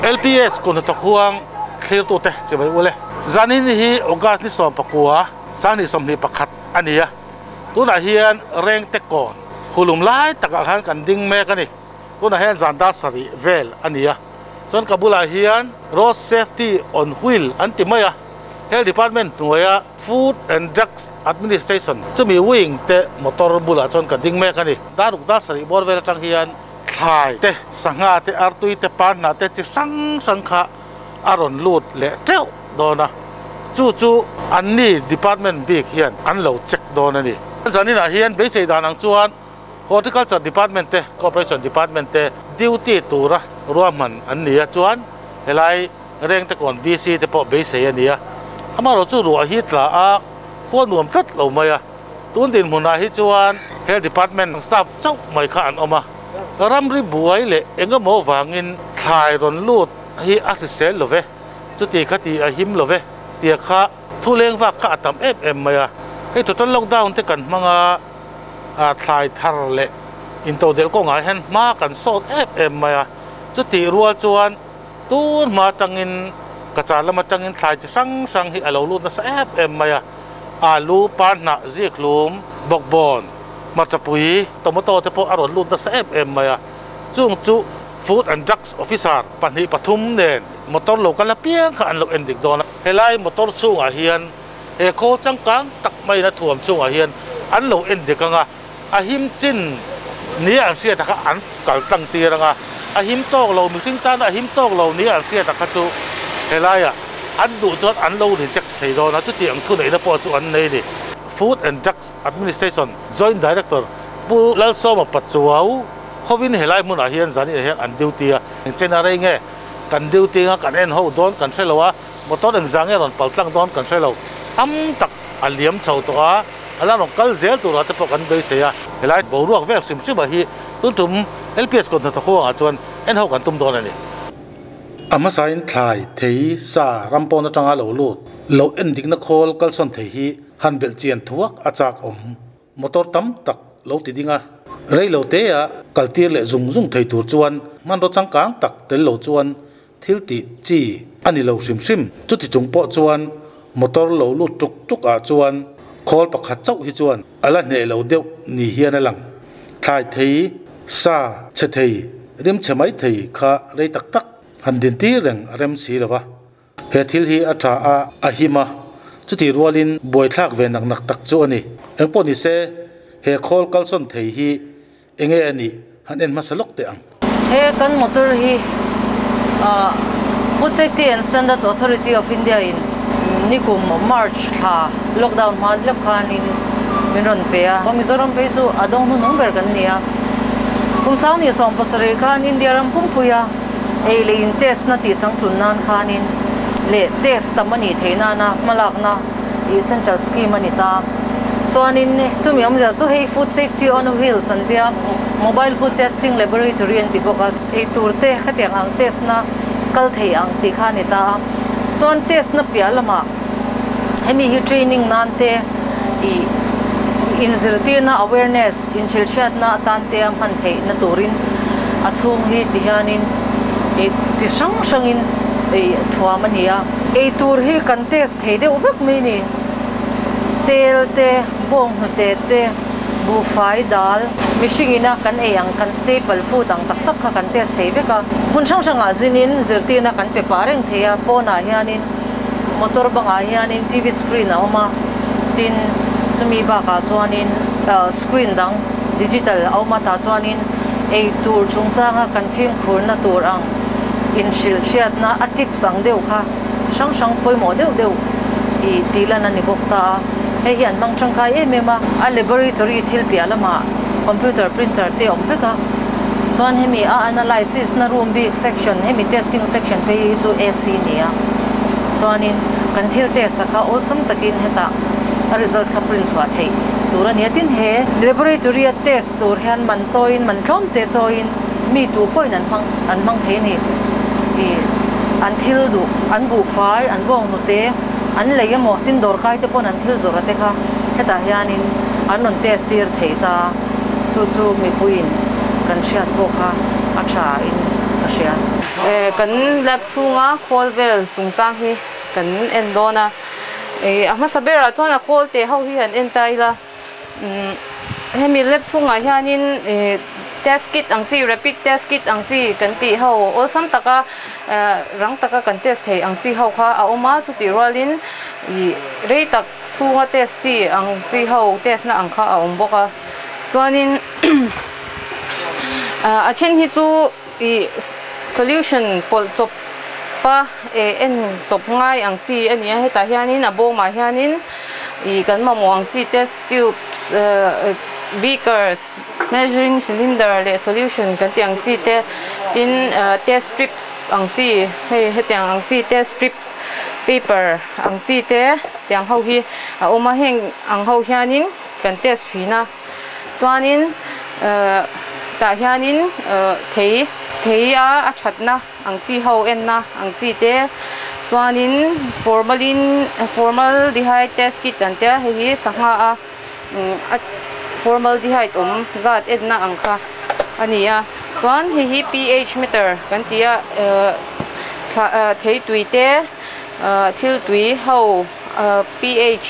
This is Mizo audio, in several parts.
LPS Kut hnathawk huang thlirtute chibai ule. Zanin hi August ni 19, 2021 a ni a. Tunah hian Rengte kawn hulum lai takah khan kan ding mek a ni. Tunah hian zan dar sarih vel a ni a. Chuan ka bulah hian Road Safety on Wheel an ti mai a. Health Department hnuaia Food and Drugs Administration chumi wing te motor bulah chuan ka ding mek a ni. Dar ruk dar sarih bawr vel atang hian thlai te, sangha te, artui te, panhnah te chi hrang hrang kha a rawn lut leh teuh dawn a. Chu chu anni department bik hian an lo check dawn a ni. Zaninah hian beisei dan ang chuan Horticulture Department te, Cooperation Department te duty tura ruahman an ni a, chuan helai Rengte kawn VC te pawh beisei a ni a. Amaherawhchu ruah hi tla a khua nuam tlat lo mai a. Tun dinhmunah hi chuan Health Department staff chauh mai kha an awm a. Ramri buai leh eng emaw vangin thlai rawn lut hi a hrisel lo ve, chuti kha ti a him lo ve tia kha thu leng vak kha a tam em em mai a. Hei total lockdown te kan hmang a, thlai thar leh intodelh kawngah hian hma kan sawt em em mai a. Chutih rual chuan Tun hma atangin ka char lam atangin thlai chi hrang hrang hi a lo lut nasa em em mai a, alu, panhnah, zikhlum, bawkbawn, hmarchapui, tomato te pawh a rawn lut nasa em em mai a. Chung chu Food and Drugs Officer pahnih pathum nen motor lo kal apiang kha an lo en dik dawn a. Helai motor chhungah hian he khawl changkang tak maiin a thuam chhungah hian an lo en dik ang a. A him chin nia an hriat a kha an kal tlang tir ang a, a him tawk lo mihring tana a him tawk lo nia an hriat a kha chu helaiah an duh chuan an lo reject thei dawn a, chuti ang thuneihna pawh chu an nei a ni. Food and Drugs Administration Joint Director Pu Lalsawma Pachuau hovin helai hmunah hian zaninah hian an duty a, engchen a rei nge kan duty anga kan en ho dawn kan hre lo a, motor engzah nge rawn pal tlang dawn kan hre lo, tam tak a liam chho tawh a. A la rawn kal zel turah te pawh kan beisei a, helai boruak vel hrim hrim ah hi tun tum LPS kawt hnathawk huangah chuan en ho kan tum dawn a ni. A hmasain thlai, thei, sa, ram pawn atanga lo lut, lo en dikna khawl kalsawn thei hi han belh chian thuak a chak awm. Motor tam tak lo ti ding a, rei lo te a kal tir leh zung zung thei tur chuan hmanraw changkang tak tel lo chuan Thil tih chi a ni lo hrim hrim. Chuti chung pawh chuan motor lo lut tuk tuk ah chuan khawl pakhat chauh hi chuan a la hneh lo deuh ni hian a lang. Thlai thei, sa chhe thei, rim chhe mai thei kha rei tak tak han din tir reng a rem si lo va. He thil hi a tha a, a him a, chuti rualin buaithlak ve nak nak tak chu a ni. Engpawh ni se, he khawl kalsawn thei hi Enge a nih? Han en hmasa lawk teh ang. He kan motor hi Food Safety and Standards Authority of India in nikum March thla lockdown hma lek khanin min rawn pe a. Mizoram phei chu a dawng hnuhnung ber kan ni a. Kum sang ni 70 khan India ram pumpuia ei leh in test na tih changtlun nan khanin leh test tam a nih theih nana hmalakna Essential scheme a ni ta. Chuanin chumi awmzia chu hei Food Safety on Wheels an tia, Mobile Food Testing Laboratory an ti bawk a, eitur te khatiang ang test na kal thei ang tih kha a ni ta a. Chuan test na piah lamah hemi hi training nan te ih inzirtirna awareness inhrilhhriatna atan te a hman theih na turin a chhung hi ti hianin ih ti hrang hrangin ih thuam a ni a. Eitur hi kan test thei deuh vek mai ni. Tel te, bawnghnute te, buhfai, dal, mihring ina kan ei ang, kan staple food ang tak tak kha kan test thei vek a. Hmun hrang hrangah zinin zirtirna kan pe pah reng thei a, pawnah hianin motor bangah hianin TV screen a awm a, tin chumi bakah chuanin screen dang digital a awm a, tah chuanin eitur chungchanga kan fimkhurna tur ang inhrilhhriatna a tips ang deuh kha chi hrang hrang pawimawh deuh deuh ih tih lan a ni bawk ta a, hei hi an hmang tangkai em em a, a laboratory thil piah lamah computer printer te a awm vek a, chuan hemi a analysis na room bik section hemi testing section phei hi chu AC ni a, chuanin kan thil test a kha awlsam takin hetah a result kha print chhuah theih tur a ni a, tin he laboratory a test tur hian man chawiin man tlawm te chawiin mi tu pawhin an hmang an hmang thei a ni. Ih an thil duh an buhfai an bawng hnute an lei emaw tin dawrkai te pawn an thil zawrh a te kha hetah hianin an rawn test tir thei ta chu chu mipuiin kan hriat pawh kha a tha in ka hria. Kan lab chhunga khawl vel chungchang hi kan en dawn a, a hmasa berah chuan a khawl teh ho hi han en ta ila. Hemi lab chhungah hianin test kit ang chi, rapid test kit ang chi kan tih ho awlsam taka rang taka kan test thei ang chi ho kha a awm a, chutih rualin ih rei tak chhunga test chi ang chi ho test na ang kha a awm bawk a. Chuanin a then hi chu ih solution pawlh chawp pa en chawp ngai ang chi a ni a, hetah hianin a bawmah hianin ih kan mamawh ang chi test tubes beakers measuring cylinder leh solution kan tih ang chi te tin test strip ang chi hei hetiang ang chi test strip paper ang chi te tiang ho hi a awm a, heng ang ho hianin kan test thin a. Chuanin tah hianin thei thei a a thatna ang chi ho enna ang chi te chuanin formalin formaldehyde test kit an tia hei hi sangha a a formaldehyde awm zat enna ang kha a ni a chuan hei hi pH meter kan ti a thei tui te thil tui ho. pH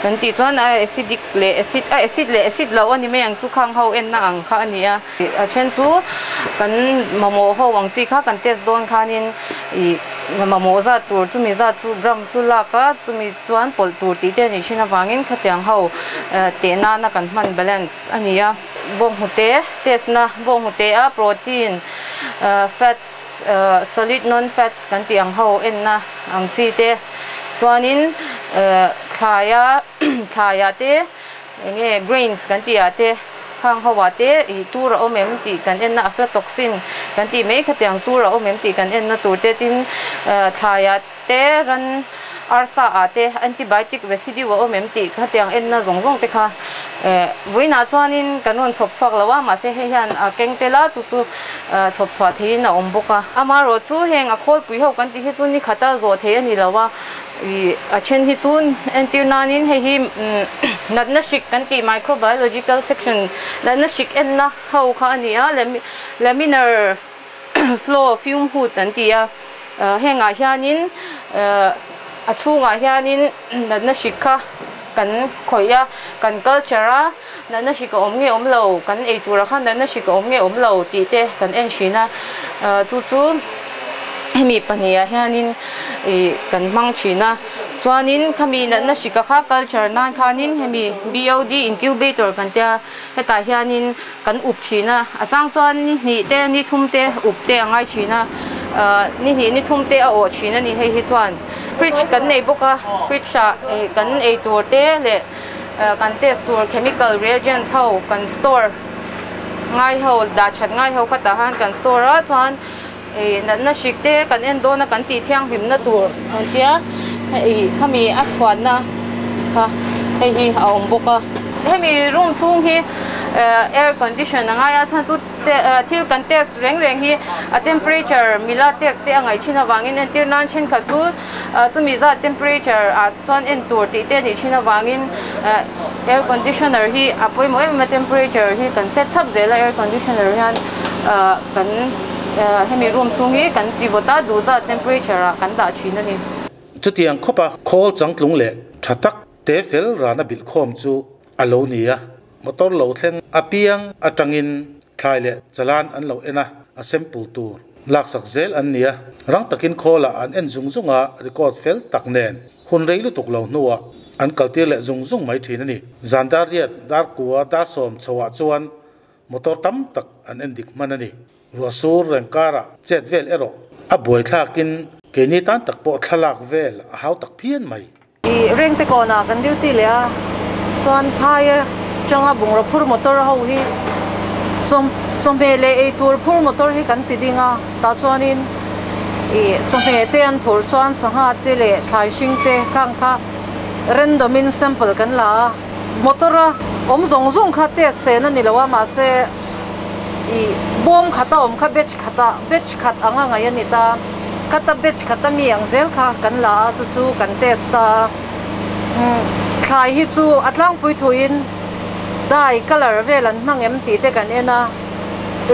kan tih chuan a acidic leh acid a acid leh acid loh a ni mai ang chu khang ho enna ang kha a ni a. A then chu kan mamawh ho ang chi kha kan test dawn khanin ih mamawh zat tur chumi zat chu gram chu lak a chumi chuan pawlh tur tih te a nih thin avangin khatiang ho teh nana kan hman balance a ni a. Bawnghnute test na bawnghnute a protein fats solid non fats kan tih ang ho enna ang chi te. Chuanin thlaia thlaiah te eng nge grains kan tih ah te khang ho ah te ih tur a awm em tih kan en na aflatoxin kan tih mai khatiang tur a awm em tih kan en na tur te tin thlaiah te ran arsa ah te antibiotic residue a awm em tih khatiang en na zawng zawng te kha vawiinah chuanin kan rawn chhawp chhuak lo a mahse hei hian a keng tel a chu chu chhawp chhuah theihin a awm bawk a. Amaherawh chu heng a khawlpui ho kan tih hi chu ni khata zawh theih a ni lo a, ih a then hi chu entir nanin hei hi natna hrik kan tih microbiological section natna hrik enna ho kha a ni a, laminar flow fume hood an ti a, hengah hianin a chhungah hianin natna hrik kha kan khawih a, kan culture a, natna hrik a awm nge awm lo, kan ei turah khan natna hrik a awm nge awm lo tih te kan en thin a, chu chu hemi pahnih ah hianin ih kan hmang thin a, chuanin khami natna hrik a kha culture nan khanin hemi BOD incubator kan tia hetah hianin kan up thin a, a chang chuan ni hnih te ni thum te up te a ngai thin a, ni hnih ni thum te a awh thin a ni hei hi chuan fridge kan nei bawk a, fridge ah kan ei tur te leh kan test tur chemical reagents ho kan store ngai ho dah that ngai ho khatah khan kan store a chuan ih natna hrik te kan en dawn a kan tih thianghlimna tur an tia ih khami a chhuanna kha hei hi a awm bawk a. Hemi room chhung hi air condition a ngai a chhan chu thil kan test reng reng hi a temperature mila test te a ngaih thin avangin entir nan thenkhat chu chumi zat temperature ah chuan en tur tih te a nih thin avangin air conditioner hi a pawimawh em em a temperature hi kan set thlap zel a air conditioner hian kan hemi room chhung hi kan ti vawt a duh zat temperature ah kan dah thin a ni. Chutiang khawpa khawl changtlung leh tha tak te fel rana bilh khawm chu a lo ni a, motor lo thleng apiang atangin thlai leh chalan an lo en a, a sample tur laksak zel an ni a, rang takin khawlah an en zung zung a, record fel tak nen hun rei lutuk lo hnuah an kaltir leh zung zung mai thin a ni. Zan dar riat, dar kua, dar sawm chhoah chuan motor tam tak an en dik hman a ni. Ruah sur reng karah chet vel erawh a buaithlakin keini tan tak pawh thlalak vel a hau tak phian mai. I rengte kawnah kan duty leh a, chuan phai atanga bungraw phur motor ho hi chawhmeh leh eitur phur motor hi kan ti ding a, tah chuanin i chawhmeh te an phurh chuan sangha te leh thlai hring te khang kha random in sample kan la a, motor a awm zawng zawng kha test sen a ni lo a, mahse i bawm khata awm kha batch khata batch khat anga ngaih a ni ta. Khata batch khata mi ang zel kha kan la a, chu chu kan test a. Umm thlai hi chu a tlangpui thuin dye colour vel an hmang em tih te kan en a.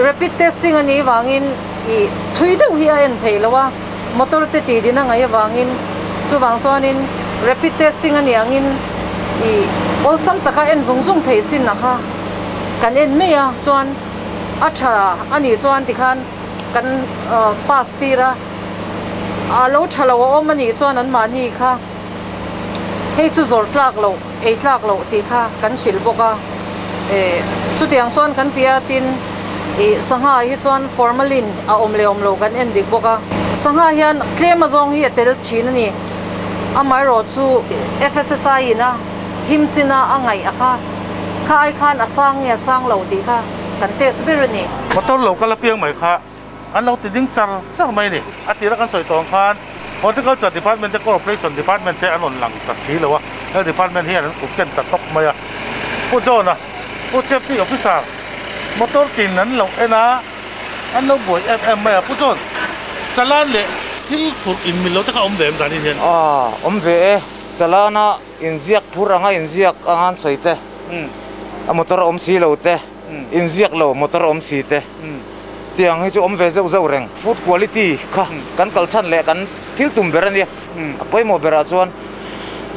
Rapid testing a nih vangin I thui deuh hi a en theih loh a, motor te tih din a ngaih avangin chuvang chuanin rapid testing a nih angin i awlsam taka en zung zung theih chin a kha kan en mai a, chuan a tha a nih chuan tikhan kan pass tir a, a lo tha lo a awm a nih chuan anmahni kha hei chu zawrh tlak loh ei tlak loh tih kha kan hrilh bawk a, chutiang chuan kan ti a tin ih sangha hi chuan formalin a awm leh awm lo kan en dik bawk a, sangha hian tlem azawng hi a tel thin a ni, amaherawh chu FSSI in a him chin a a ngaih a kha kha ai khan a sang nge a sang lo tih kha kan test ber a ni. Motor lo kal apiang mai kha an lo ti ding char char mai a ni. A tira kan sawi tawh ang khan Horticulture Department te Corporation Department te an rawn lang ta si lo a, Health Department hian an kut ken ta tawp mai a. Pu John-a, Food Safety Officer, motor tin an lo en a, an lo buai em em mai a. Pu John, Chalan leh thil phurh in mil lo te kha awm ve em zanin hian? Aw, awm ve e. Chalana inziak phur anga inziak anga an sawi te, a motor a awm si lo te, inziak lo motor a awm si te. Tiang hi chu awm ve zeuh zeuh reng. Food quality kha kan kal chhan leh kan thil tum ber a nia. A pawimawh berah chuan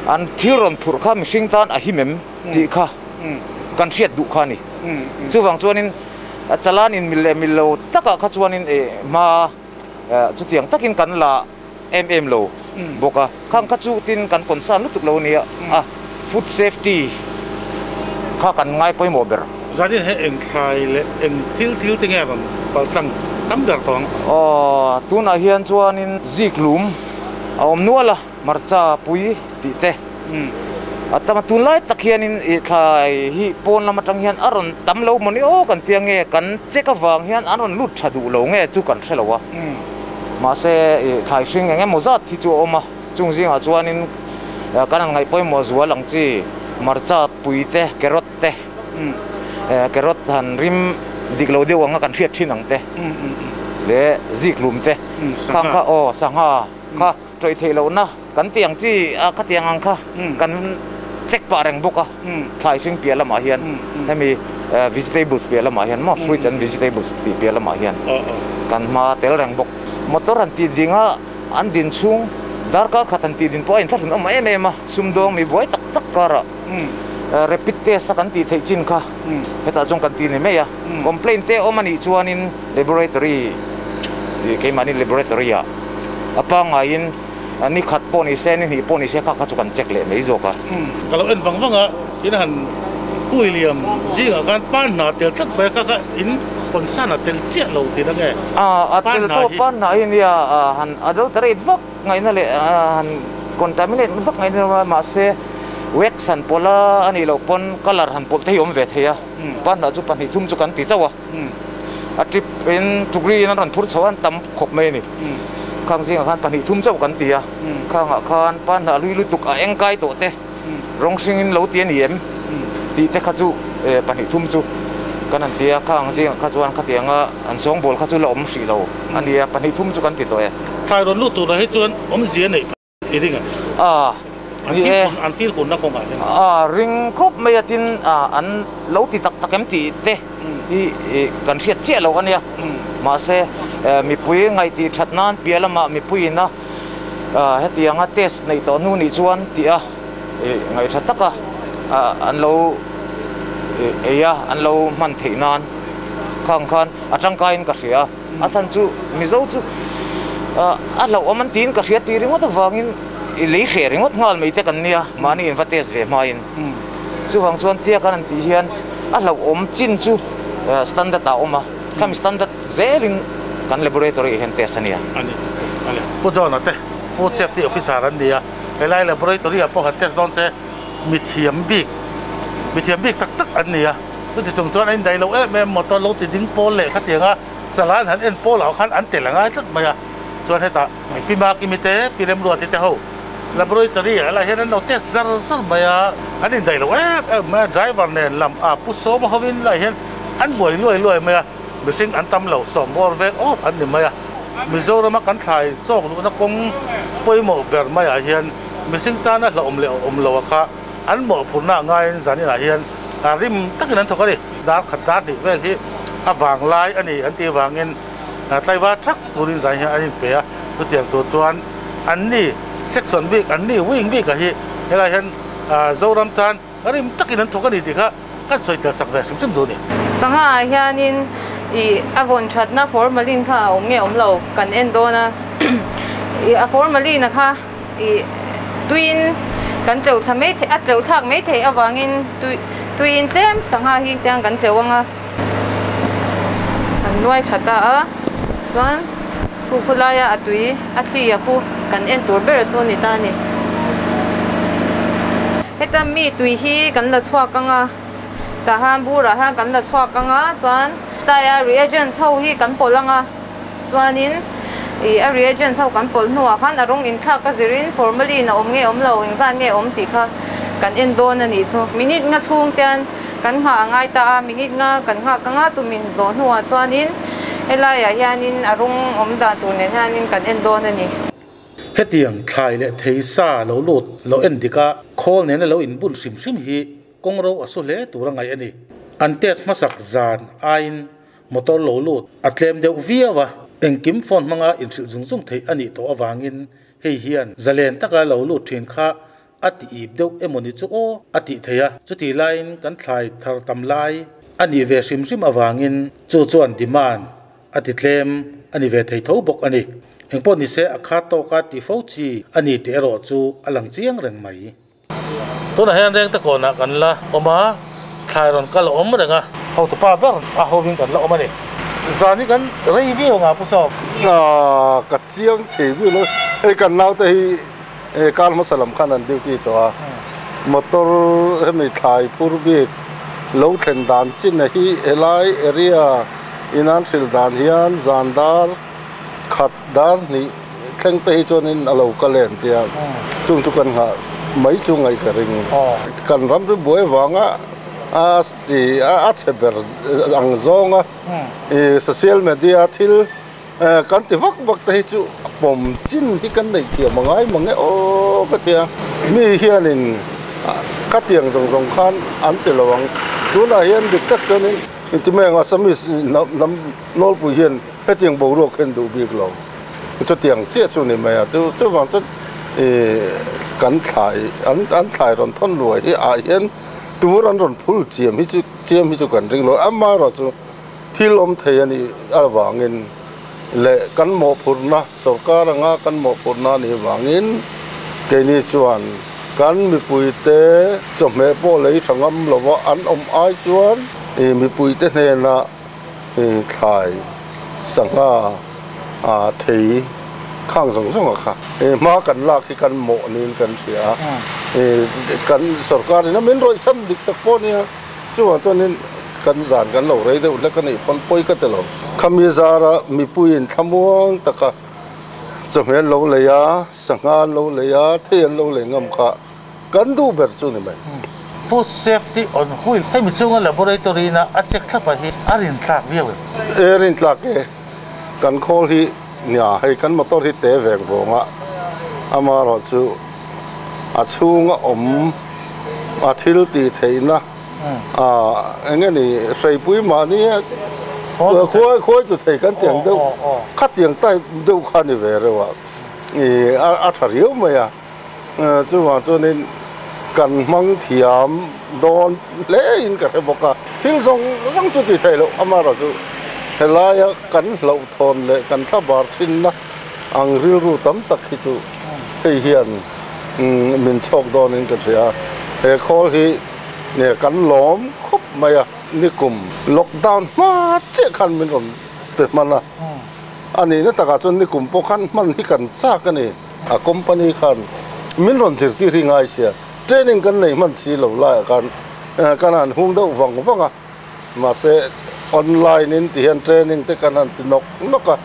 an thil rawn phurh kha mihring tan a him em tih kha kan hriat duh kha a ni. Chuvang chuanin chalan in mil leh mil lo takah kha chuanin hma chutiang takin kan la em em lo bawk a. Khang kha chu tin kan concern lutuk lo nia a, food safety kha kan ngai pawimawh ber. Zanin he eng thlai leh eng thil thil te nge rawn pal tlang tam ber tawh ang? Aw, tunah hian chuanin zik lum a awm nual a, hmarcha pui tih te a tam a. Tunlai tak hianin ih thlai hi pawn lam atang hian a rawn tam lo mawni aw kan tia nge kan check avang hian an rawn lut tha duh lo nge chu kan hre lo a. Mahse, ih thlai hring eng emaw zat hi chu a awm a, chung zingah chuanin kan han ngaih pawimawh zual ang chi hmarcha pui te, carrot te, carrot han rim dik lo deuh anga kan hriat thin ang te leh zikhlum te khang kha aw sangha kha tawih theih lohna kan tih ang chi a khatiang ang kha kan check pah reng bawk a, thlai hring piah lamah hian hemi vegetables piah lamah hian maw fruits and vegetables tih piah lamah hian kan hma tel reng bawk. Motor han tih ding a an din chhung darkar khat han tih din pawh a inthlahrun awm em em a, sumdawng mi buai tak tak karah rapid test a kan tih theih chin kha hetah chuan kan ti ni mai a, complaint te awm a nih chuanin laboratory keimahni laboratory ah a pangaiin Ni khat pawh ni se, ni hnih pawh ni se kha kha chu kan check leh mai zawk a. Ka lo en vang vang a, tin han William zingah khan pan hna tel tlat mai a, kha kha in concern a tel chiah lo tih na nge? A tel pawh pan hna hi nia, han adulterate vak ngaihna leh han contaminate vak ngaihna lo a, mahse wax han pawlh a, a nih loh pawn colour han pawlh te hi awm ve thei a, pan hna chu pahnih thum chu kan ti chauh a. A trip in tukri in an rawn phur chho a an tam khawp mai a ni. Khang zingah khan pahnih thum chauh kan ti a, khangah khan pan hnah hlui lutuk a eng kai tawh te rawng hring in lo ti a ni em tih te kha chu pahnih thum chu kan han ti a, khang zingah kha chuan khatianga an sawngbawl kha chu la awm hrih lo a ni a, pahnih thum chu kan ti tawh e. Thlai rawn lut turah hi chuan awmzia neih I ring a? A, ni e. An feel hunna kawngah hian. A, ring khawp mai a tin an lo ti tak tak em tih te hi kan hriat chiah lo a nia. Mahse, mipui ngaih that nan piah lamah mipuiin a hetianga test neih tawh hnu nih chuan tih a ngaih tha taka an lo ei a, an lo hman theih nan khang khan a tangkaiin ka hria a. A chhan chu Mizo chu a hlauhawm an tiin ka hria tih ringawt avangin i lei hreh ringawt nghal mai te kan nia mahni in va test ve hmain. Chuvang chuan tia kan han tih hian a hlauhawm chin chu standard ah a awm a, khami standard zelin kan laboratory ah hian test a nia. A ni a ni. Pu John-a te Food Safety Officer an ni a, helai laboratory ah pawh han test dawn se mithiam bik mithiam bik tak tak an ni a. Chuti chung chuan a indaih loh em em motor lo ti ding pawl leh khatianga chalan han en pawl ah khan an tel a ngai tlat mai a, chuan hetah Pi Makimi te Pi Remruati te ho laboratory ah lah hian an lo test zar zar mai a, an indaih loh em em mai a, driver nen lam a Pu Sawma hovin lah hian an buai luai luai mai a, mihring an tam lo sawm bawr vel awp an ni mai a, Mizorama kan thlai chawk luhna kawng pawimawh ber maiah hian mihring tana hlauhawm leh awm lo a kha an mawhphurhna a ngaiin zaninah hian rim takin an thawk a ni. Dar khat dar hnih vel hi a vang lai a ni an tih vangin Tlaivar thak turin zai hian an inpe a, chutiang tur chuan anni section bik, anni wing bik ah hi helai hian Zoram tan rim takin an thawk a ni tih kha kan sawi tel sak ve hrim hrim duh a ni. Sangha ah hianin ih a vawn thatna formalin kha a awm nge awm lo kan en dawn a, ih a formalin a kha ih tuiin kan tleuh thla mai a tleuh thlak mai theih avangin tui tuiin tlem sangha hi tiang kan tleuh ang a. Kan nuai tha ta a, chuan khu khu laia a tui a thli a khu kan en tur ber chu a ni ta a ni. Heta mi tui hi kan la chhuak ang a, tah hian burah hian kan la chhuak ang a, chuan tlaia reagents ho hi kan pawlh ang a, chuanin ih a reagents ho kan pawlh hnuah khan a rawng inthlak a zirin formalin a awm nge awm lo engzat nge awm tih kha kan en dawn a nih chu. Minute nga chhung te Kan nghah a ngai ta a, minute nga kan nghah ka nga chu min zawh hnuah chuanin helaiah hianin a rawng awm dan tur nen hianin kan en dawn a ni. Hetiang thlai leh thei sa lo lut lo en dik a, khawl nena lo inbun hrim hrim hi kawng ro a su hle tur a ngaih a ni. An test hmasak zan aiin motor lo lut a tlem deuh viau a, engkim phone hmanga inhrilh zung zung theih a nih tawh avangin hei hian zalen taka lo lut thin kha A ti ip deuh emaw ni chu aw a tih theih a, chutih laiin kan thlai thar tam lai a nih ve hrim hrim avangin chu chuan demand a ti tlem a ni ve thei tho bawk a ni. Engpawh ni se a khat tawka tih fo chi a ni tih erawh chu a lang chiang reng mai. Tunah hian Rengte kawnah kan la awm a, thlai rawn kal a awm reng a. Hotupa ber a hovin kan la awm a ni. Zan hi kan rei viau ang a Pu Sawm. Ka chiang thei viau lo, hei kan naute hi He kar hmasa lam khan an duty tawh a, motor hemi thlai phur bik lo thlen dan chin a hi helai area in an hrilh dan hian zan dar khat dar hnih thleng te hi chuanin a lo kal em tia chung chu kan nghah mai chu ngaih ka ring. Kan ram ri buai vanga a a chhe ber ang zawnga social media thil Kan ti vak vak te hi chu a pawm chin hi kan neih thiam a ngai mang e aw ka ti a, mi hianin ka tiang zawng zawng khan an ti lo ang, tunah hian dik tak chuanin inti mai ang Assamese hnam nawlpui hian hetiang boruak hian duh bik lo, chutiang chiah chu ni mai a, chuvang chuan kan thlai an thlai rawn thawn luai hi ah hian tur an rawn phul chiam hi chu chiam hi chu kan ring lo, amaherawhchu chu. Thil awm thei a nih avangin leh kan mawhphurhna, sorkar anga kan mawhphurhna a nih avangin keini chuan kan mipuite chawhmeh pawh lei tha ngam lova an awm ai chuan mipuite hnena thlai sangha thei khang zawng zawng a kha hma kan lak hi kan mawh niin kan hria a, kan sorkarin a min rawih chhan dik tak pawh a nia. Chuvang chuanin kan zan kan lo rei deuh hlek a nih pawn pawi ka ti lo. Khami zara mipuiin thlamuang taka chawhmeh an lo lei a, sangha an lo lei a, thei an lo lei ngam kha kan duh ber chu ni mai. Food Safety on Wheel hemi chunga laboratory ina a check thlap ah hi a rin tlak viau em? E rin tlak e, kan khawl hi nia hei kan motor hi te veng vawng a, amaherawhchu a chhunga awm a thil tih theihna eng nge ni hreipui mahni khuai khuai tu thei kan tiang deuh khatiang type deuh kha ni ve reuh a ih a tha riau mai a chuvang chuanin kan hmang thiam dawn hle in ka hre bawk a thil zawng zawng chu tih theih loh amaherawhchu helaia kan hlauhthawn leh kan thlabar thinna ang rilru tam tak hi chu hei hian min chhawk dawnin ka hria a, he khawl hi nge kan lawm khawp mai a, nikum lockdown hma chiah khan min rawn pe hman a, a nihna takah chuan nikum pawh khan hman hi kan chak a ni, a company khan min rawn zirtir hi ngai sia, training kan nei hman si lo laiah khan kan han hung deuh vang vang a. Mahse, online in ti hian training te kan han ti nawk nawk a,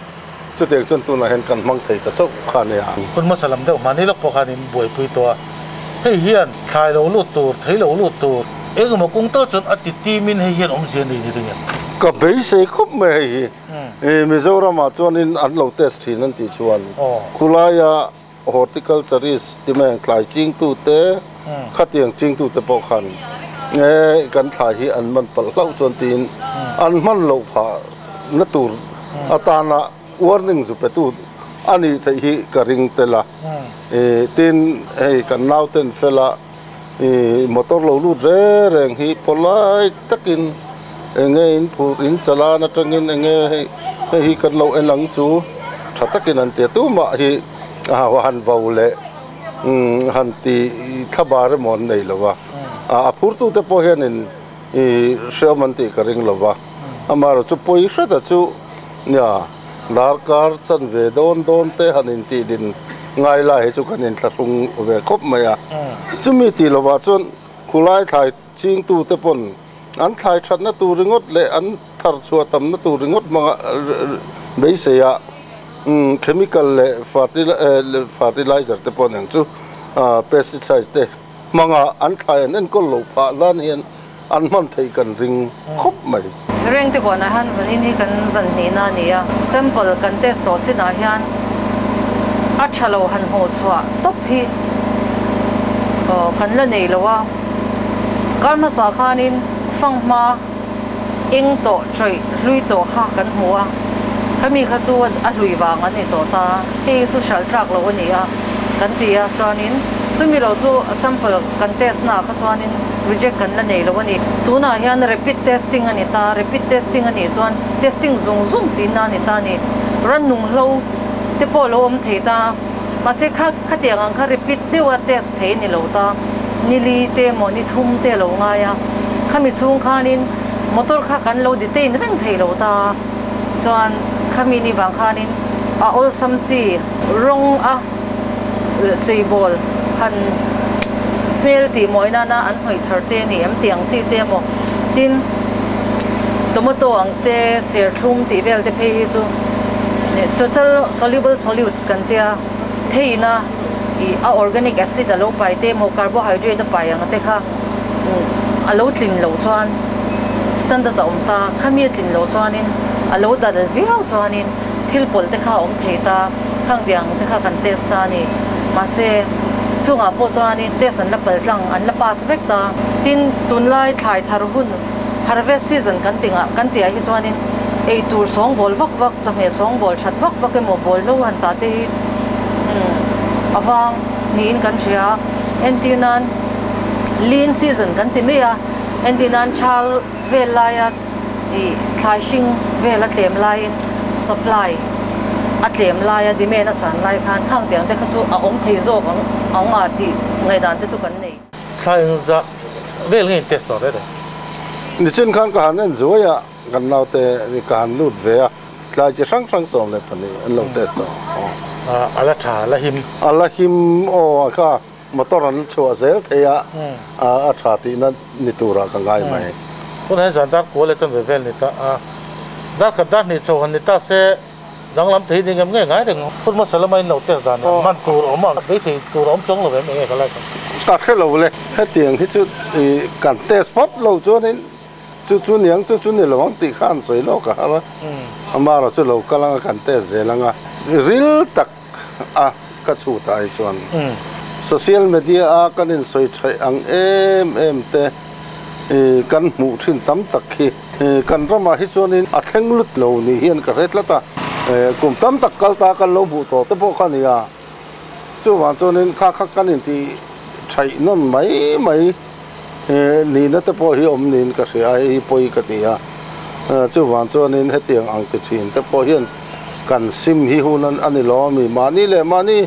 chutiang chuan tunah hian kan hmang thei ta chauh kha a nia. Hun hmasa lam deuh hmani lawk pawh khan in buaipui tawh a, hei hian thlai lo lut tur, thei lo lut tur, engemaw kung tal chuan a ti tim in hei hian awmzia nei ni ring em? Ka beisei khawp mai hei hi. Mizoramah chuanin an lo test thin an tih chuan khulaia Horticulturist ti mai ang tlai chingtute khatiang chingtute pawh khan nge kan thlai hi an man palh hlauh chuan tiin an hman loh phah na tur Atana warning zu pe tu ani thei hi ka ring tela tin hei kan nau ten fela motor lo lut re reng hi polai takin enge in phur in chalana atangin enge hei hi kan lo elang chu tha takin an te tu ma hi a han vau le han ti thabar mon nei lowa a phur tu te pawh hianin hreawm an tih ka ring lova amah chu pawi hreta chu nia darkar chan ve dawn dawn te han in tih din ngai lai hi chu kan in thlahrung ve khawp mai a chumi tih lovah chuan khulai thlai ching tu te pawn an thlai thatna tur ringawt leh an thar chhuah tamna tur ringawt hmanga beisei a chemical leh fertilizer te pawh eng chu pesticides te hmanga an thlai an enkawl lo phah dan hian an hman thei kan ring khawp mai. Reng te kawnah hian zanin hi kan zan hnihna a ni a, sample kan test tawh chinah hian a tha lo han hmuh chhuah tawp hi kan la nei lo a. Kar hmasa khanin fanghma eng tawh tawih hlui tawh kha kan hmu a, khami kha chu a hlui vang an ni tawh ta, hei chu hralh tlak lo a ni a kan ti a, chuanin chumi lo chu sample kan test naah kha chuanin reject kan la nei lo a ni. Tunah hian rapid testing a ni ta, rapid testing a nih chuan testing zung zung tihna a ni ta a ni. Rannung hlo te pawh lo awm thei ta, mahse kha khatiang ang kha rapid deuha test thei a ni lo ta, nili te emaw ni thum te a lo ngai a, khami chhung khanin motor kha kan lo detain reng thei lo ta, chuan khami ni vang khanin a awlsam chi rawng a cheibawl han hmel tih mawi nana an hnawih thar te a ni em tih ang chi te emaw tin tomato ang te serthlum tih vel te phei hi chu total soluble solutes kan tia theihna ih a organic acid a lo pai te emaw carbohydrate a pai ang te kha a lo tlin loh chuan standard a awm ta khami a tlin loh chuanin a lo dal viau chuanin thil pawlh te kha a awm thei ta khang tiang te kha kan test ta a ni. Mahse chungah pawh chuanin test an la pal tlang an la pass vek ta. Tin tunlai thlai thar hun harvest season kan ti ngah kan tihah hi chuanin ei tur sawngbawl vak vak chawhmeh sawngbawl that vak vak emaw bawl hlo han tah te hi a vang niin kan hria. Entir nan lean season kan ti mai a, entir nan thal vel laia ih thlai hring vel a tlem laiin supply a tlem laia demand a san lai khan khang tiang te kha chu a awm thei zawk ang ang a tih ngaihdan te chu kan nei. Thlai engzah vel nge in test tawh reng reng? Nichin khan ka han en zuai a, kan naute ka han lut ve a, tlai chi hrang hrang 12 an lo test tawh. A la tha, a la him. A la him aw kha motor an chhuah zel thei a, a tha tihna ni turah ka ngai mai. Tunah hian zan dar kual leh chanve vel ni ta a, dar khat dar hnih chho han ni ta se danglam thei ding em nge ngai reng. Hun hmasa lama in lo test dan ah hman tur awm ang, beisei tur a awm chuang lo em enge ka like ang. Ka hre lo le, hetiang hi chu kan test pawp lo chuanin chu chu niang chu chu ni lo ang tih kha an sawi lawk a har a, amara chu lo kal anga kan test zel anga ril tak a ka chhut ah hi chuan social media a kan insawi theih ang em em te kan hmuh thin tam tak hi kan ramah hi chuanin a thleng lut lo ni hian ka hre tlat a, kum tam tak kal ta kan lo hmuh tawh te pawh kha a ni a, chuvang chuanin kha kha kan intih theih nawn mai mai nihna te pawh hi awm niin ka hria a, hei hi pawi ka ti a, chuvang chuanin hetiang ang ti thin te pawh hian kan sim hi hun a ni lo ami mahni leh mahni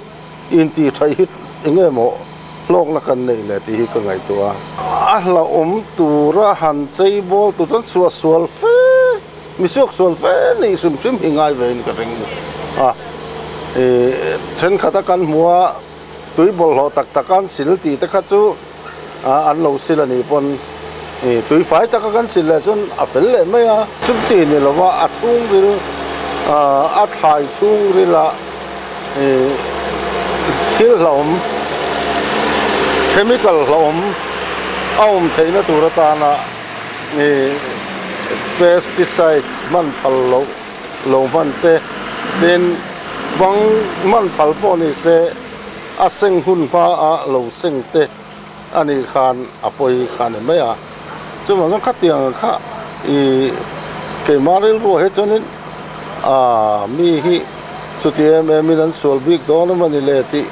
intih theih hi eng nge maw hlawkna kan neih leh tih hi ka ngaihtuah a. A hlauhawm tura han chei bawl tur chuan suah sual fe, mi suak sual fe nih hrim hrim hi ngai vein ka ring a, thenkhat a kan hmu a. Tui bawlhhlawh tak tak an sil tih te kha chu an lo sil a nih pawn tui fai taka kan sil leh chuan a fel leh mai a. Chumti ni lova a chhungril a thlai chhungrila thil hlauhawm chemical hlauhawm a awm theihna tur atana pesticides hman phal loh lo hman te tin bang hman phal pawh ni se a seng hun hma a lo seng te a nih khan a pawi kha a ni mai a, chuvang chuan khatiang kha ih keimah rilruah hi chuanin A mi hi chuti em em in an sual bik dawn a mani le tih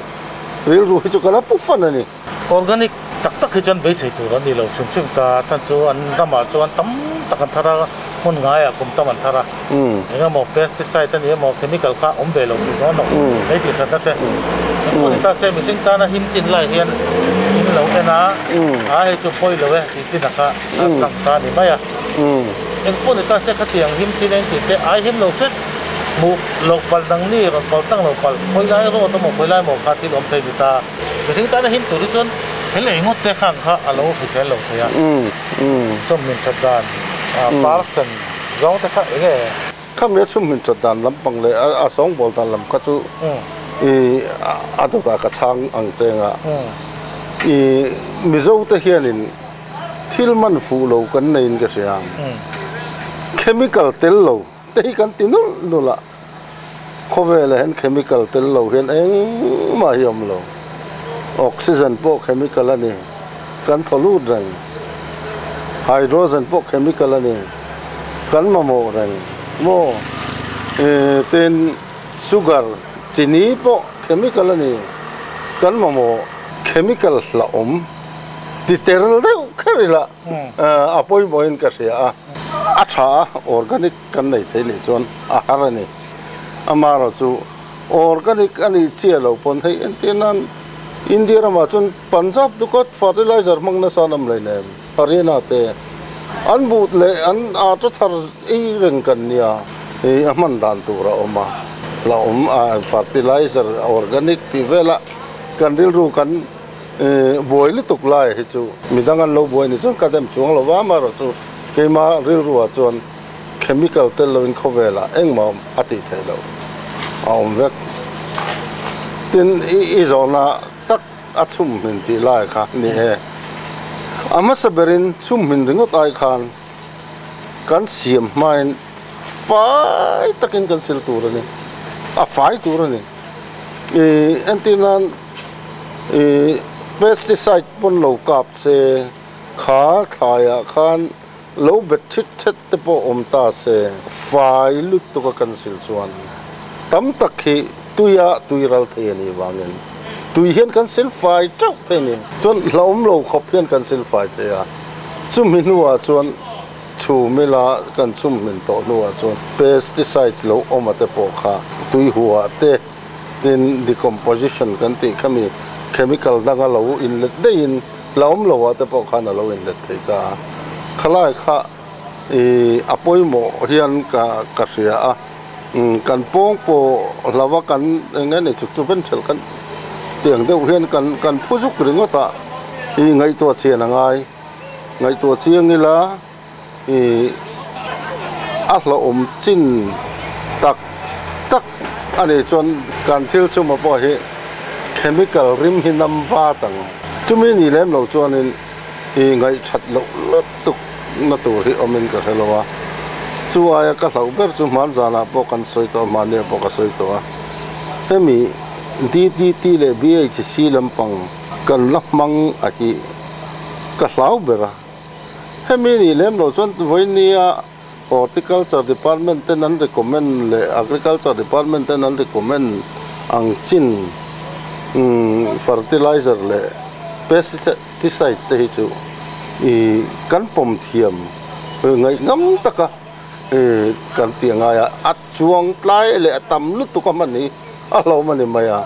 rilru hi chu ka la pu fan a ni. Organic tak tak hi chuan beisei tur an ni lo hrim hrim ta, chhan chu an ramah chuan tam tak an thar a, hmun ngaiah kum tam an thar a, eng emaw pesticide a ni emaw chemical kha awm ve lo tih dawn lo hei tih thatna te engpawh ni ta se mihring tana him chin lai hian in lo en a, a hei chu pawi lo e tih chin a kha a tlang ta a ni mai a, engpawh ni ta se khatiang him chin a intih te ai him lo hret hmuh loh palh dang ni rawn pal tlang lo palh khawi lai rawt emaw khawi lai maw kha thil awm thei ni ta. Mihring tana him tur hi chuan he lei ngawt te khang kha a lo hrisel lo thei a. Chum min that dan parsen zawng te kha eng nge? Khami a chum min that dan lampang leh a sawngbawl dan lam kha chu i a dawtah ka chhang ang cheng a. I Mizo te hianin thil man fuh lo kan neiin ka hria. Chemical tel lo te hi kan ti nulh nulh a. Khawvelah hian chemical tel lo hian engmah hi a awm lo. Oxygen pawh chemical a ni, kan thaw lut reng. Hydrogen pawh chemical a ni, kan mamawh reng maw? Tin, sugar, chini pawh chemical a ni, kan mamawh. Chemical hlauhawm ti ter deuh kher ila a pawimawhin ka hria a, a tha a, organic. Kan nei thei nih chuan a har a ni. Amaherawhchu organic a nih chiah loh pawn hei entir nan India ramah chuan Punjab dukat fertilizer hmang nasa an awm hleinem. Haryana te an but leh an ata thar ei reng kan nia i a hman dan tur a awm a. La awm a fertilizer organic tih vela kan rilru kan buai lutuk lai hi chu midang an lo buai ni chuan ka dem chuang lo va amaherawhchu keima rilruah chuan Chemical tel loin khawvelah engmah a tih theih loh a awm vek. Tin, i zawhna tak a chhum hmin tih lai kha ni e. A hmasa berin chhum hmin ringawt ai khan kan siam hmain fai takin kan sil tur a ni, a fai tur a ni. I entir nan i pesticide pawn lo kap se kha thlaiah khan Lo bet thit thet te pawh awm ta se, fai lutuk a kan sil chuan tam tak hi tuia tui ral thei a nih vangin tui hian kan sil fai teuh thei a ni. Chuan hlauhawm lo khawp hian kan sil fai thei a, chumi hnuah chuan chhum ila kan chhum hmin tawh hnuah chuan pesticides lo awm a te pawh kha tui huah te tin decomposition kan tih khami chemical danga lo inlet daihin Hlauhawm lo ah te pawh khan a lo inlet thei ta a, khalai kha ih a pawimawh hian ka ka hria a, kan pawng pawh hlau a kan eng nge ni chuk chu ben ṭhelh kan tiang deuh hian kan kan phu zuk ringawt a, ih ngaihtuah chian a ngai, ngaihtuah chiang ila ih a hlauhawm chin tak tak a nih chuan kan thil chhuma pawh hi chemical rim hi nam vat ang. Chumi nih lem loh chuanin ih ngaihthat loh lutuk na tur hi awmin ka hre lo a, chu aia ka hlauh ber chu hman zanah pawh kan sawi tawh a, hmahniah pawh ka sawi tawh a, hemi DDT leh BHC lampang kan la hmang a hi ka hlau ber a. Hemi nih lem loh chuan vawinia Horticulture Department ten an recommend leh Agriculture Department ten an recommend ang chin fertilizer leh pesticides te hi chu ih kan pawm thiam ngaih ngam taka ih kan tih a ngai a, a chuang tlai leh a tam lutuk a hman hi a hlauhawm a ni mai a,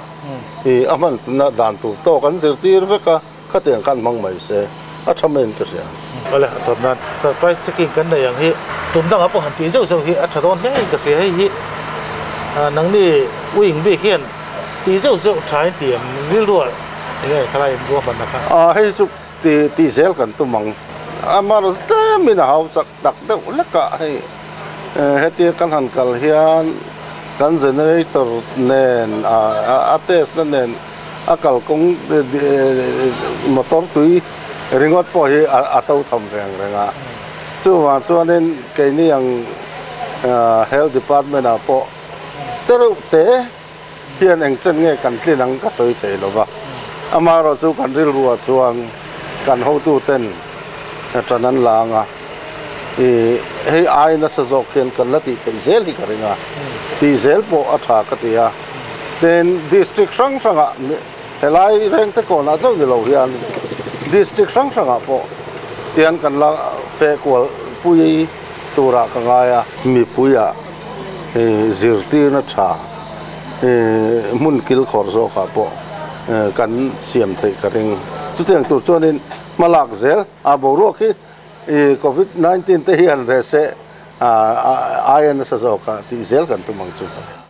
ih a hman dan tur tawk an zirtir vek a. Khatiang khan hmang mai se, a tha maiin ka hria. Awle, a tawp nan surprise checking kan nei ang hi tum dangah pawh han tih zeuh zeuh hi a tha dawn hle in ka hria. Hei hi nangni wing bik hian tih zeuh zeuh tha in tih em rilru ah eng nge khalai in ruahmanna kha? A hei chu tih zel kan tum ang. Amaherawhchu tlemin a hau chak tak deuh lek a hei hetia kan han kal hian kan generator nen a test na nen A kalkawng motor tui ringawt pawh hi a to tham reng reng a. Chuvang chuanin keini ang Health Department ah pawh te reuh te hian eng chen nge kan tlin ang ka sawi thei lo va. Amaherawhchu kan rilruah chuan kan hotuten ṭan an la ang a. Hei ai nasa zawk hian kan la tih theih zel hi ka ring a, tih zel pawh a tha ka ti a. Tin, district hrang hrangah helai rengte kawnah chauh ni lo hian district hrang hrangah pawh tian kan la feh kual pui turah ka ngai a. Mipuiah zirtirna tha hmun kilkhawr zawkah pawh kan siam theih ka ring. Chutiang tur chuanin hmalak zel a boruak hi Covid 19 te hi han reh se aia nasa zawkah tih zel kan tum ang chu.